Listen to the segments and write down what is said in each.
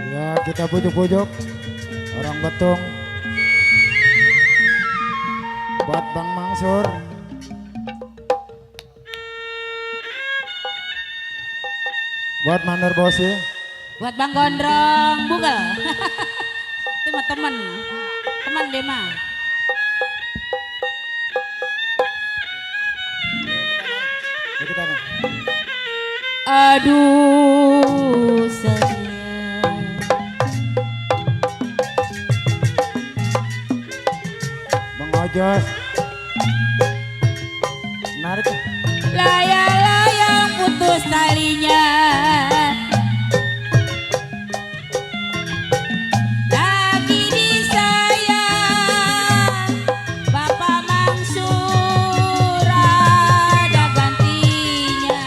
Ya kita pujuk-pujuk orang Betung buat Bang Mangsur, buat Mandor Bosi, Buat Bang Gondrong Bugel. Itu mah temen. Teman deh mah. ya kita nih. Aduh sayang. Bang Ojos, menarik. Layang-layang putus talinya. Lagi disayang Bapak Mangsur ada gantinya.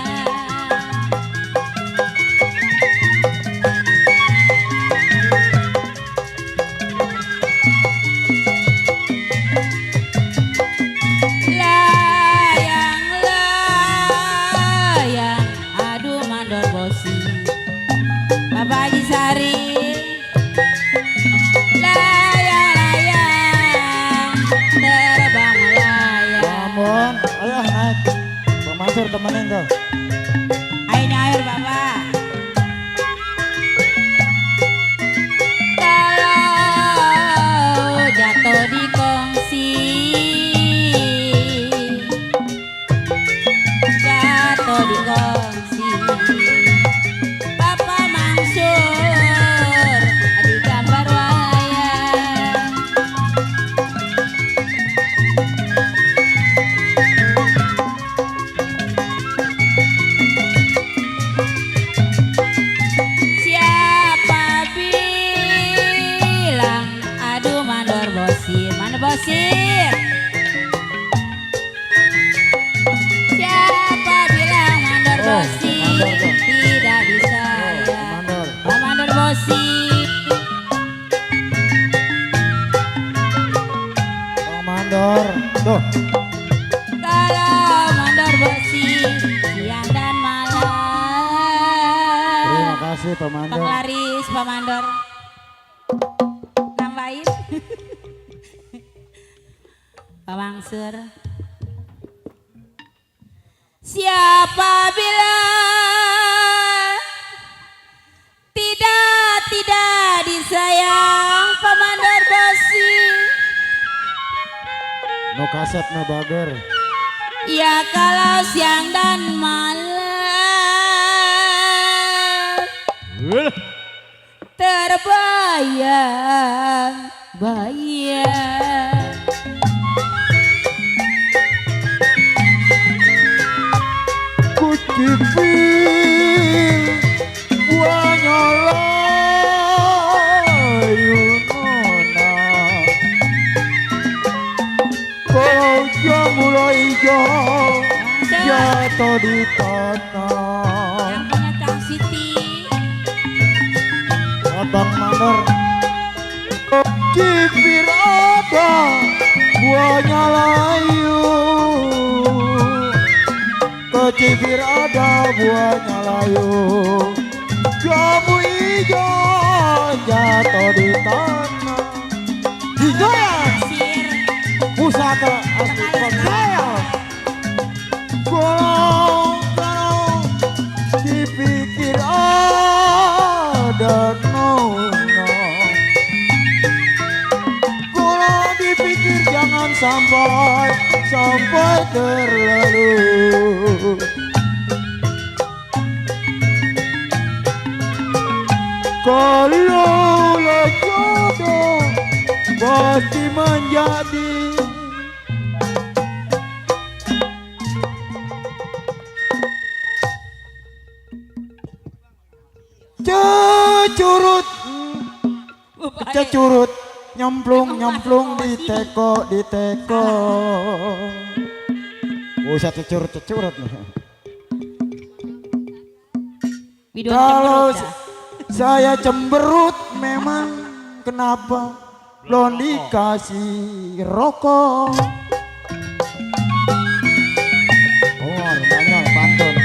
Layang-layang aduh mandor bosi Bapak Haji Sari. Layang-layang terbang melayang. Bang Ambon, ayo naik. Bang Mansur temenin tuh. Airnya air Bapak. Kalau jatuh di kongsi, jatuh di kongsi, Bapak Mangsur di gambar wayang. Siapa bilang aduh mandor bosir, mandor bosir. Siapa bilang mandor bosir mandor tuh. tidak bisa ya. Mandor. Pak mandor bosir. Bang Mandor, tuh. Kalau mandor bosir siang dan malam. Terima kasih Pak Pak Mandor. Laris, Pak Mandor. Nambahin. Pak Mangsur. Siapa bilang tidak disayang Pak Mandor Bosi. No kaset no bager. Ya kalau siang dan malam terbayang-bayang. Kucipin buahnya layu nona. Kalau dia mulai hijau jatuh di tanah. Yang punya Kang Siti. Abang Mandor, kipir ada buahnya layu. Kecibir ada buahnya layu. Jambu hijau jatuh di tanah. Hijau ya, Sir. pusaka asli percaya. Kalau dipikir ada nona. Kalau dipikir jangan sampai terlalu. Kalau jodoh pasti menjadi. Cecurut, cecurut, nyemplung di teko. Usah cecurut nih. Bidon Kalau cemberut dah. saya cemberut memang kenapa belum dikasih rokok. Oh, banyak pantun.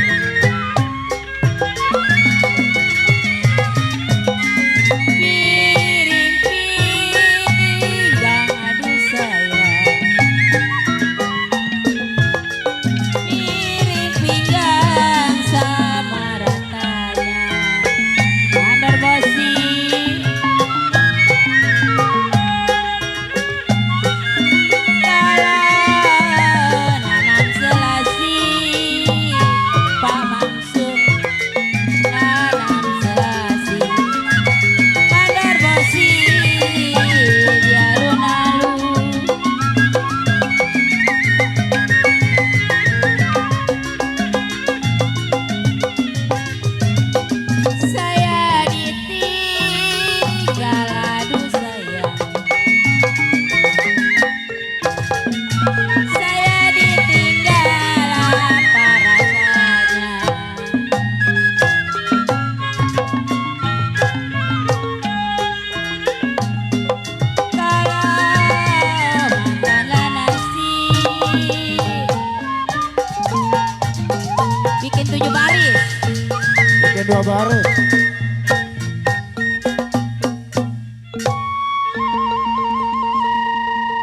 Jawa Barat.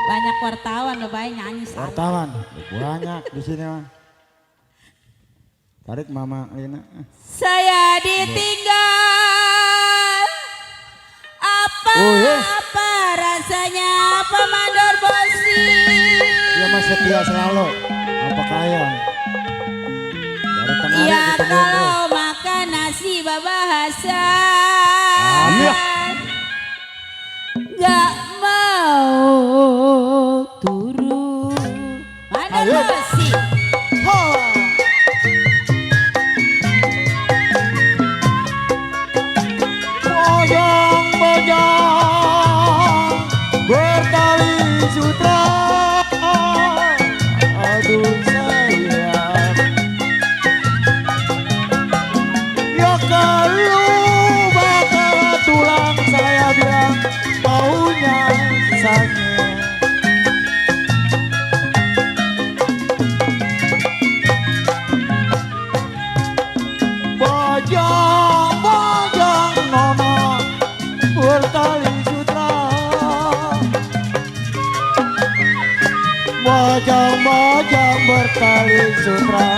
Banyak wartawan lo baik nyanyi sama. Wartawan banyak di sini mah. Tarik Mama Lina. Saya ditinggal. Apa rasanya Pemandor Bosi? Dia mah setia selalu. Apa kaya? Dari tengah Ya ketemu kalau makan nasi babahasa. Iya. Gak mau turun. Mandor Ayo. Bosi. Bojang-bojang bertali sutra. Aduh sayang, ya kalau bakal tulang saya bilang maunya sisanya. Bojang-bojang nono bertali sutra. Bojang-bojang bertali sutra.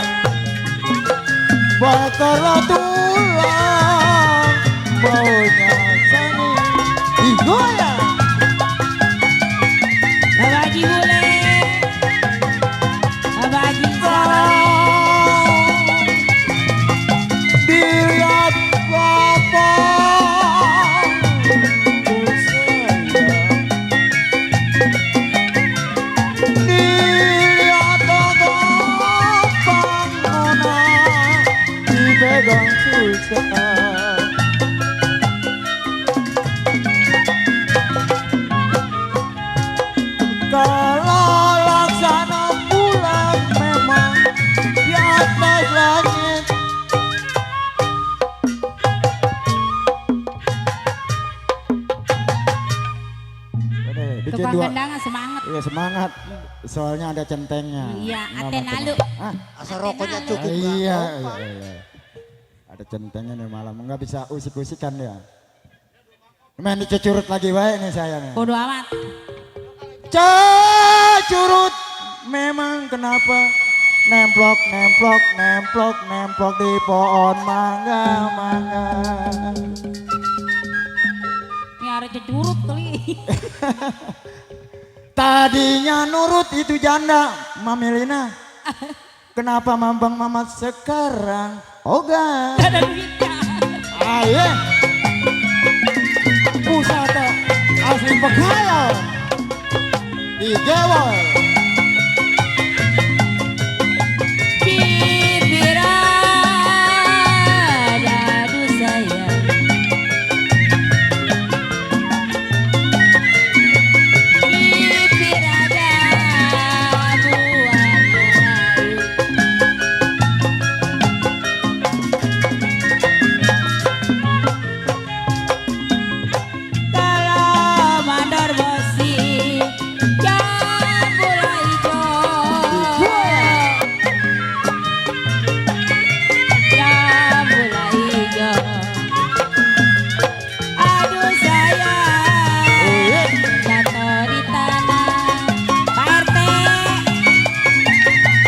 Bakarlah tulang maunya sani. Igoya. Abagi bule. Abagi salam. Dilihat bapak dilihat bapak nona dipegang susah. Kalau laksana bulan memang di atas langit. Bikin Tukang dua. kendangan semangat. Iya semangat. Soalnya ada centengnya. Iya, Nggak Aten macam- alu. Ah, Asal rokoknya Aten cukup. iya, Bang. iya, iya. Ada centengnya nih malam. Nggak bisa usik-usikan dia. Main dicecurut lagi baik nih saya nih. Bodo amat. Cecurut memang kenapa nemplok nemplok nemplok nemplok di pohon mangga mangga. Ini ada cecurut kali. Tadinya nurut itu janda Mami Lina. Kenapa Mambang Mamat sekarang ogah? Gak ada duitnya. Ayo pusata asli Pekayon di Gewol. Bibirada aduh sayang. Bibirada buah merayu. Kalau Mandor Bosi jangan bola hijau. Jangan bola hijau. Aduh sayang, jatuh di tanah. Pak RT,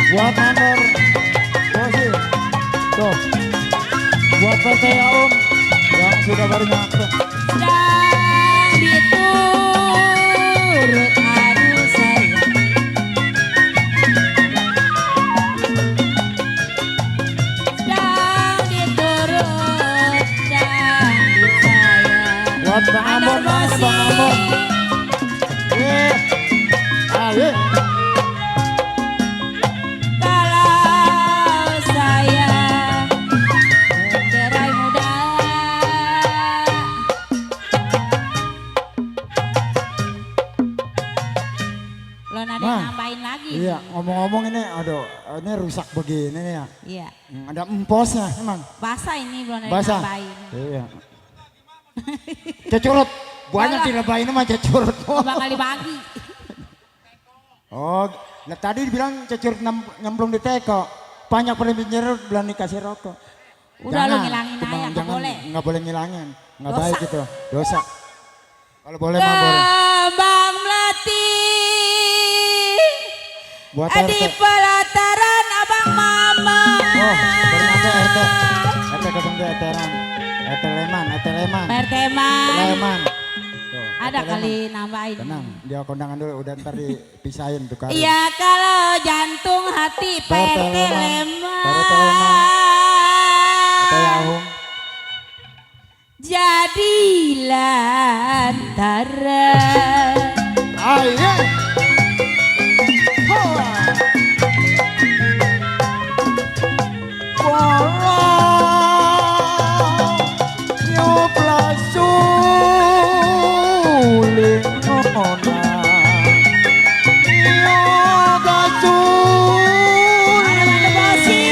Buat Mandor Bosi. Tuh. Buat PT ya Om yang sudah baru nyampe. sedang diturut. Aduh sayang. Sedang diturut, sedang disayang. Buat Bang Ambon, mana Bang Ambon? Ayo. Kalau saya cerai muda, lo ada Bang. nambahin lagi. Iya, ngomong-ngomong ini, aduh, ini rusak begini nih ya. Iya, Ada emposnya emang. basah ini belum ada Basah. nambahin. Iya. Cecurut, banyak Yalah. dilebahin mah cecurut. Oh, bakal dibagi. Oh, nah tadi dibilang cecurut nyemplung di teko. Banyak pada bicara bilang dikasih rokok. Udah lu Jangan, ngilangin timbang aja. jangan boleh. nggak boleh ngilangin, nggak Dosa. baik itu, dosa. Kalau boleh mah boleh. Kembang melati Buat di RT. pelataran abang mama. Oh, ternyata RT 02 RT-an, RT Leman, Perteman. Leman. Tuh, Ada RT kali Leman. nambahin. Tenang, dia kondangan dulu, udah ntar dipisahin tuh Karin. Iya kalau jantung hati Perteleman. perteleman. Atau Yahum. Jadilah antara. Ayo. Hoa. Walau nyoplas suling nona, nyoga Ada bosi.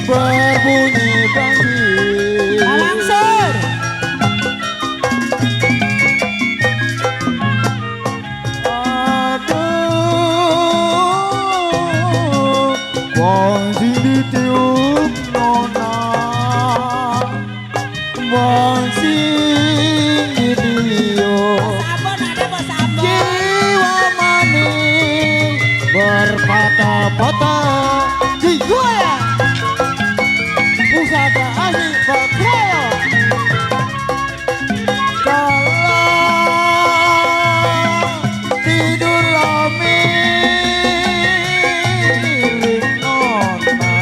berbunyi banjir. Langsur. Aduh, wajib ditiup nona, wajib ditiup. Sabun ada bos sabun. Jiwa manis berpatah-patah jiwa pusaka asik berkaya kalau tidurlah miring nona,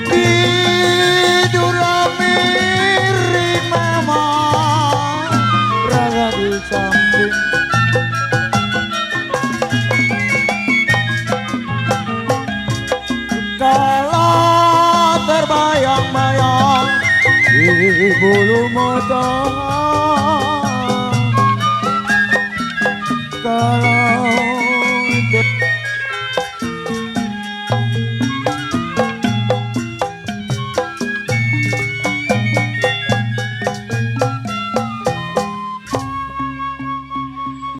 tidurlah miring mama, raga di samping. Kalau terbayang-bayang di bulu matahari